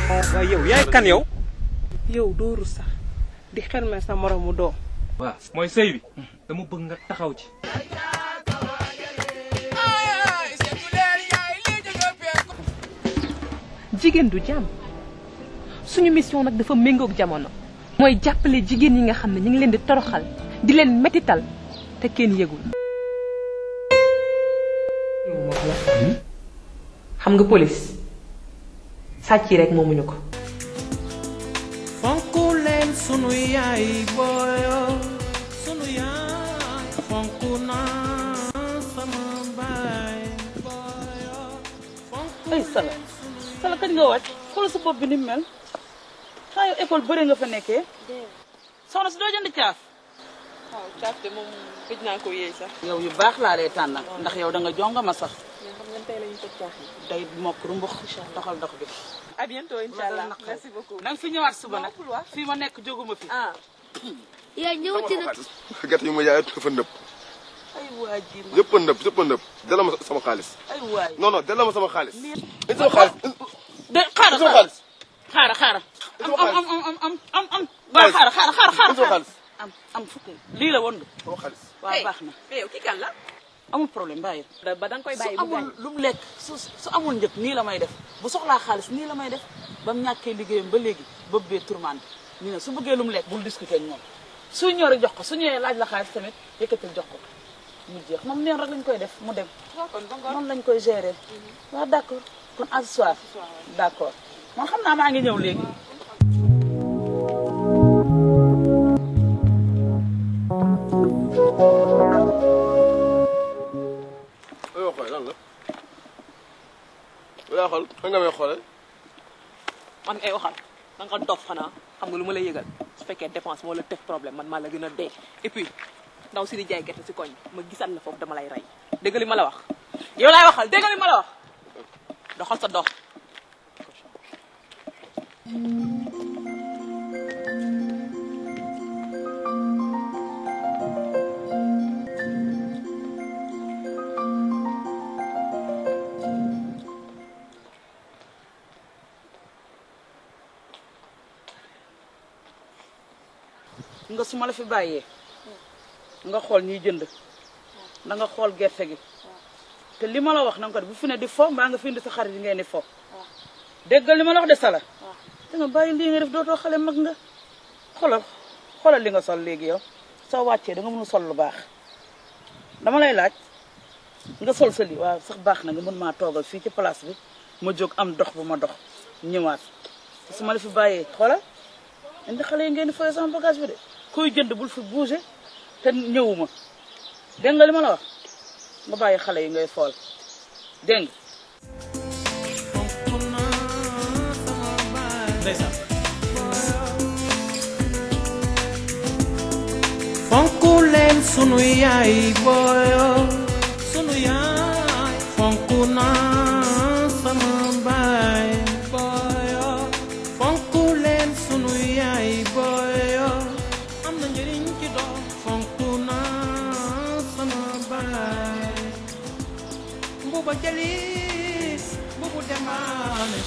waaye yow yaay kan yow. yow dooru sax di xelme sa moromu doom. waaw mooy sëy bi dama bëgg nga taxaw ci. jigéen du jàmm suñu mission nag dafa méngoog jamono mooy jàppale jigéen yi nga xam ne ñu ngi leen di toroxal di leen metital te kenn yëgul. xam nga police sàcc yi rek moomuñu ko. fonku leen sunu yaay booyo sunu yaay fonku naa sama baay booyo fonku ay sala kañ nga wàcc xoolal sa bopp bi ni mu mel xaa yow école bëre nga fa nekkee soxna si doo jënd caaf. waaw caaf de moom gëj naa ko yéey sax. yow yu baax laa lay tànnal ndax yow da nga jonga ma sax. mais xam nga tey la ñu toj caaf yi. day mokk rumbux doxal dox bi. à bientôt inchallah merci beaucoup. na nga fi ñëwaat suba nag fii ma nekk jóguma fi. ah. yaa ñëwati na. gerte yu ma jaay dafa nëpp. ay waay ji ma yëpp a nëpp yëpp a nëpp. delloo ma sama xaalis. ay waay. non non delloo ma sama xaalis. indi sama xaalis. de xaaral xaaral. waaw xaaral. am fukki lii la woon nga. sama xaalis. waaw baax na. mais yow kii kan la. amul problème bàyyi. ba da nga koy bàyyi su bu gaañ. amul lu mu lekk su amul njëg nii la may def bu soxlaa xaalis nii la may def ba mu ñàkkee liggéeyam ba léegi ba bee tourmente ñu ne su bëggee lu mu lekk bul discuter ak ñoom su ñëwee jox ko su ñëwee laaj la xaalis tamit yëkkatil jox ko mu jeex moom neen rek lañ koy def mu dem. noonu lañ koy gérer. waaw d' accord kon à ce soir. d' accord man xam naa maa ngi ñëw léegi. aywa xool lan la. yaa xool fan nga may xoolee. man ngay waxal da nga dof xanaa xam nga lu ma lay yëgal su fekkee dépense moo la teg problème man maa la gën a dee et puis ndaw si di jaay gerte si koñ ma gisaat la foofu dama lay rey dégg li ma la wax yow laay waxal dégg li ma la wax doxal sa dox. nga su ma la fi bàyyee nga xool ñuy jënd da nga xool gerte gi te li ma la wax na nga ko def bu fi ne di fo mbaa nga fi indi sa xarit yi ngeen di fo déggal li ma la wax de sala da nga bàyyi lii nga def dootoo xale mag nga xoolal li nga sol léegi yow soo wàccee da nga mën a sol lu baax dama lay laaj nga sol sa lii waaw sax baax na nga mën maa toogal fii ci place bi ma jóg am dox bu ma dox ñëwaat te su ma la fi bàyyee xoolal indi xale yi ngeen di foyee sama bagage bi de kuy jënd bul fi bouger te ñëwuma dégg nga li ma la wax nga bàyyi xale yi ngay fool dégg nga. fonku leen sunu yaay booyo sunu yaay fonku naa sama baay booyo fonku leen sunu yaay booyo am na njëriñ ci doom fonku naa sama baay mbuba jëli mbubu demaane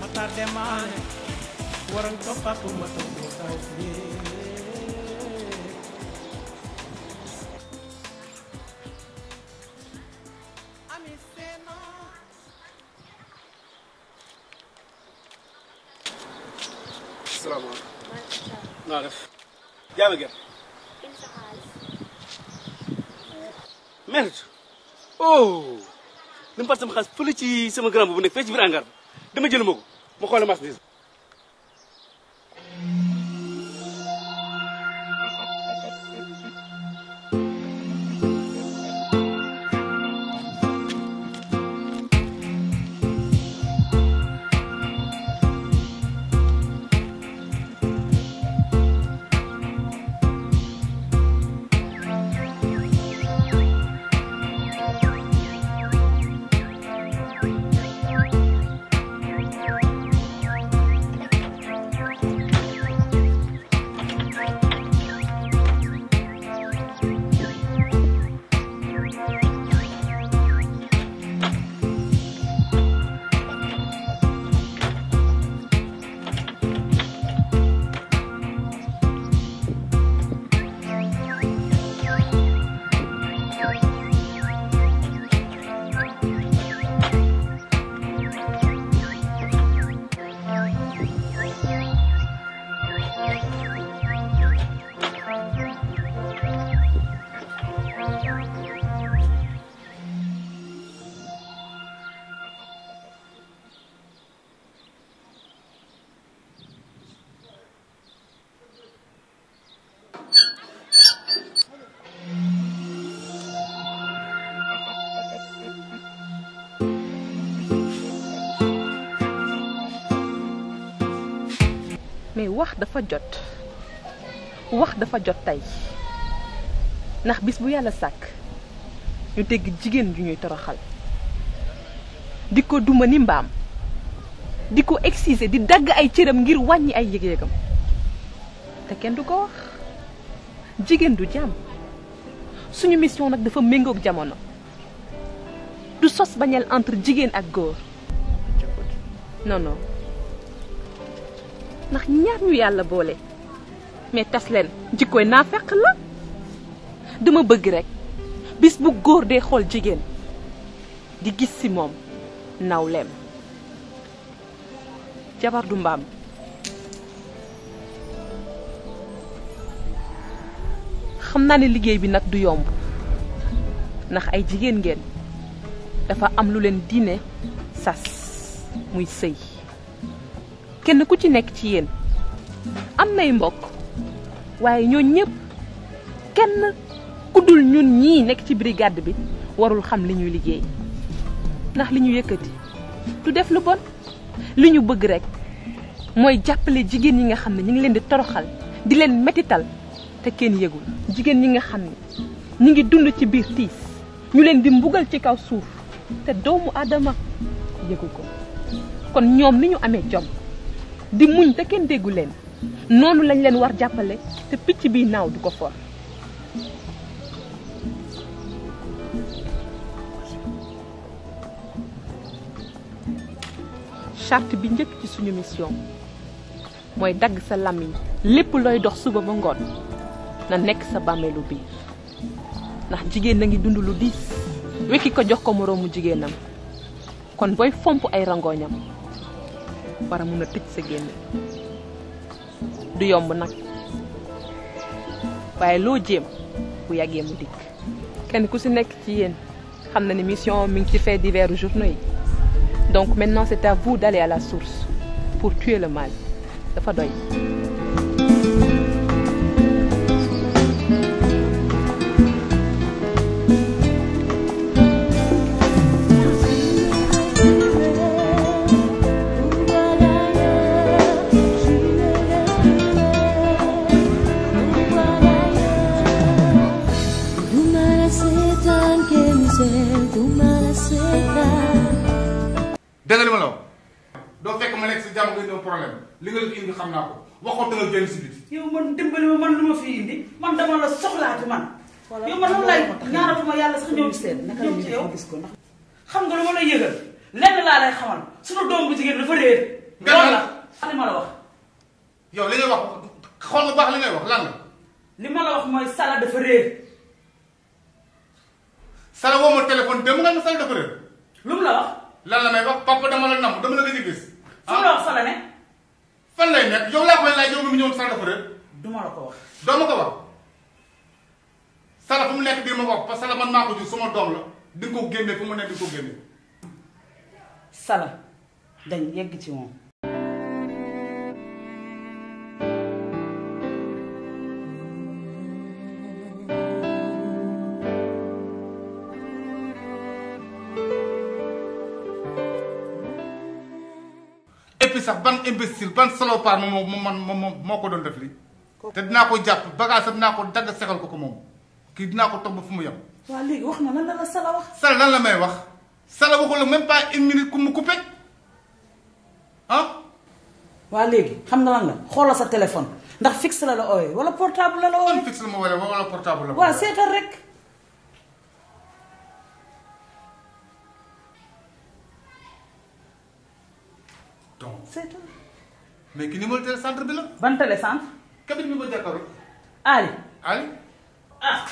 matar demaane waran ko fatu mata ko taw salaamaaleykum. naa def. jaay ma gerte. merde. oh. li mu part sama xaalis fële ci sama grand bu nekk fee ci biir hangar dama jël ma ko ma xoole marchandise. mais wax dafa jot tey ndax bis bu yàlla sàkk ñu dégg jigéen ju ñuy toroxal di ko duma ni mbaam di ko exciser di dagg ay cëram ngir wàññi ay yëg-yëgam te kenn du ko wax jigéen du jaam suñu mission nag dafa méngoog jamono du sos bañal entre jigéen ak góor non non ndax ñaar ñu yàlla boole mais tas leen jikkooy naa fekk la dama bëgg rek bis bu góor dee xool jigéen di gis ci moom nawleem jabar du mbaam xam naa ne liggéey bi nag du yomb ndax ay jigéen ngeen dafa am lu leen diine sas muy sëy kenn ku ci nekk ci yéen am nay mbokk waaye ñoo ñëpp kenn ku dul ñun ñii nekk ci brigade bi warul xam li ñuy liggéey ndax li ñu yëkkati du def lu bon li ñu bëgg rek mooy jàppale jigéen ñi nga xam ne ñu ngi leen di toroxal di leen metital te kenn yëgul jigéen ñi nga xam ne ñu ngi dund ci biir tiis ñu leen di mbugal ci kaw suuf te doomu aadama yëgu ko kon ñoom ni ñu amee jom di muñ te kenn déggu leen noonu lañ leen war jàppale te picc bi naaw du ko for charte bi njëkk ci suñu mission mooy dagg sa làmmiñ lépp looy dox suba ba ngoon na nekk sa bàmmeelu biir ndax jigéen na ngi dund lu diis wekki ko jox ko moroomu jigéenam kon booy fomp ay rangooñam war a mun a tëj sa génn du yomb nag waaye loo jéem bu yàggee mu dikk kenn ku ci nekk ci yéen xam na ni mission mi ngi ci fait divers journaux yi donc maintenant c'est à vous d'aller à la source pour tuer le mal dafa doy dégg nga li ma la wax doo fekk ma nekk si jàmm nga indi problème li nga la fi indi xam naa ko waxoon danga génn si biti. yow man dimbali ma man lu ma fi indi man dama la soxlaati man. yow man loolu lay ñaanatuma yàlla sax ñëw ci yow xam nga lu ma lay yëgal lenn laa lay xamal sunu doom bu jigéen dafa réer. loolu la li ma la wax. yow li ngay wax xool nga baax li ngay wax lan la. li ma la wax mooy Sala dafa réer. Sala woo ma téléphone dem nga ne Sala dafa réer. lu mu la wax. lan la may wax papa dama la nam dama la gëj a gis. fu mu la wax Sala ne. fan lay nekk yow laa koy laaj yow mi ñëwoon Sala dafa réer. du ma la ko wax. doo ma ko wax. Sala fu mu nekk di ma wax parce que Sala man maa ko jur suma doom la di nga ko génne fu mu nekk di nga ko génne. Sala dañ yegg ci moom. et puis sax ban imbécile ban salopard moo ko doon def lii te dinaa ko jàpp bagage dinaa ko dagg sexal ko moom kii dinaa ko toog ba fu mu yem. waaw léegi wax na lan la Sala wax. Sala lan la may wax Sala waxul la même pas une minute ku mu coupé ah. waaw léegi xam nga lan la xoolal sa téléphone ndax fixe la la ooyee wala portable la la ooyee. fixe la ma wala portable la. waaw seetal rek. donc seetal. mais ki numéro télécentre bi la. ban télécentre. cabine bi ma jàkkaarloo. Ali. Ali. ah.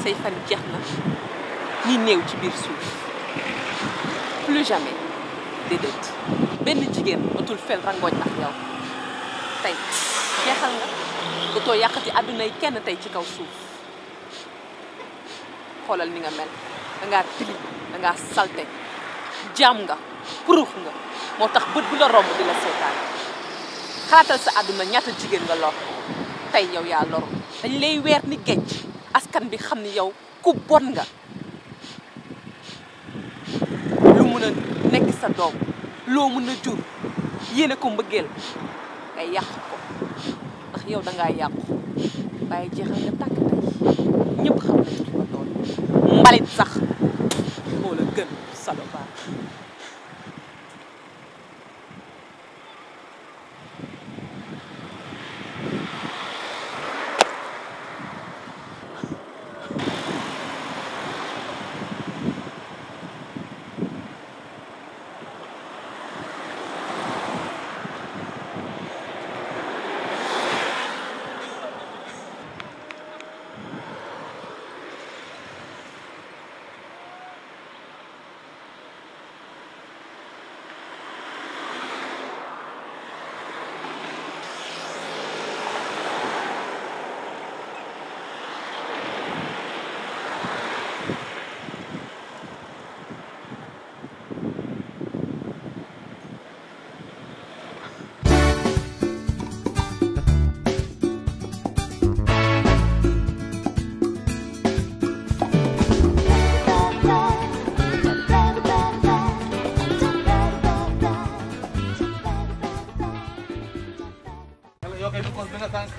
say fan jeex na ñi néew ci biir suuf plus jamais déedéet benn jigéen dootul fel rangooñ ak yow tey jeexal nga dootoo yàqati àdduna yi kenn tey ci kaw suuf xoolal ni nga mel dangaa tilim dangaa salte jaam nga purux nga moo tax bët bu la romb di la seetaan xalaatal sa àdduna ñaata jigéen nga lor tey yow yaa loru dañ lay weer ni géej askan bi xam ni yow ku bon nga lu mun a nekk sa doom loo mun a jur yéene ko mbëggeel nga yàq ko ndax yow dangaa yàqu waaye jeexal nga tàkk tey ñëpp xam nañ ki ma doon mbalit sax moo la gën salopard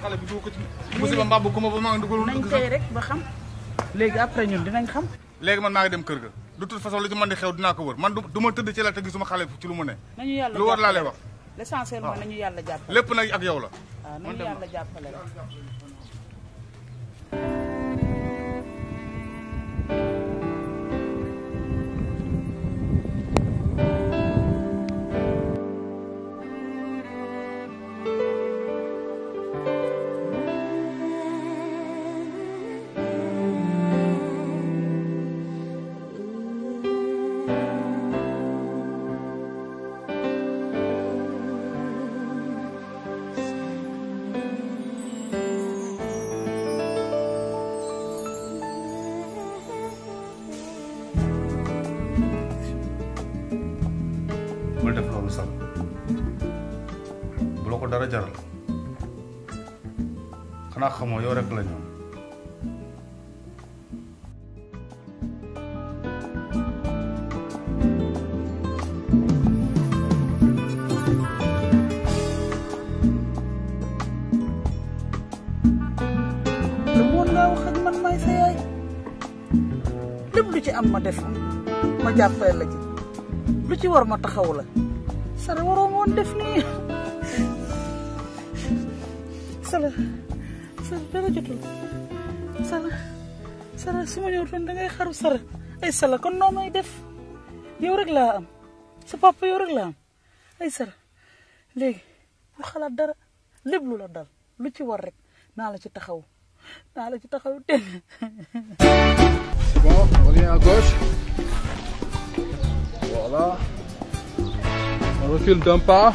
xale bi dugg ko ci musiba mbàbb ko ma ba maa ngi dugal nañ tey rek ba xam léegi après ñun dinañ xam léegi man maa ngi dem kër ga de toute façon lu ci mën di xew dinaa ko wër man du ma tëdd ci la te gisuma xale ci lu mu ne nañu yàlla lu war laa lay wax l'essentiel mooy nañu yàlla jàppale lépp nag ak yow la waaw nañu yàlla jàppale rek bul def loolu sax bu la ko dara jaral xanaa xamoo yow rek la ñoom lu moon ngaa wax ak man may sa yaay lépp lu ci am ma def ma jàppale la ci lu ci war ma taxaw la Sara waroo woon def nii Sara dara jotul Sara su ma ñëwutoon da ngay xaru Sara ay Sara kon noo may def yow rek laa am sa papa yow rek laa am ay Sara léegi lu xalaat dara lépp lu la dal lu ci war rek naa la ci taxaw ten Bon, on revient à gauche. Voilà. On recule d'un pas.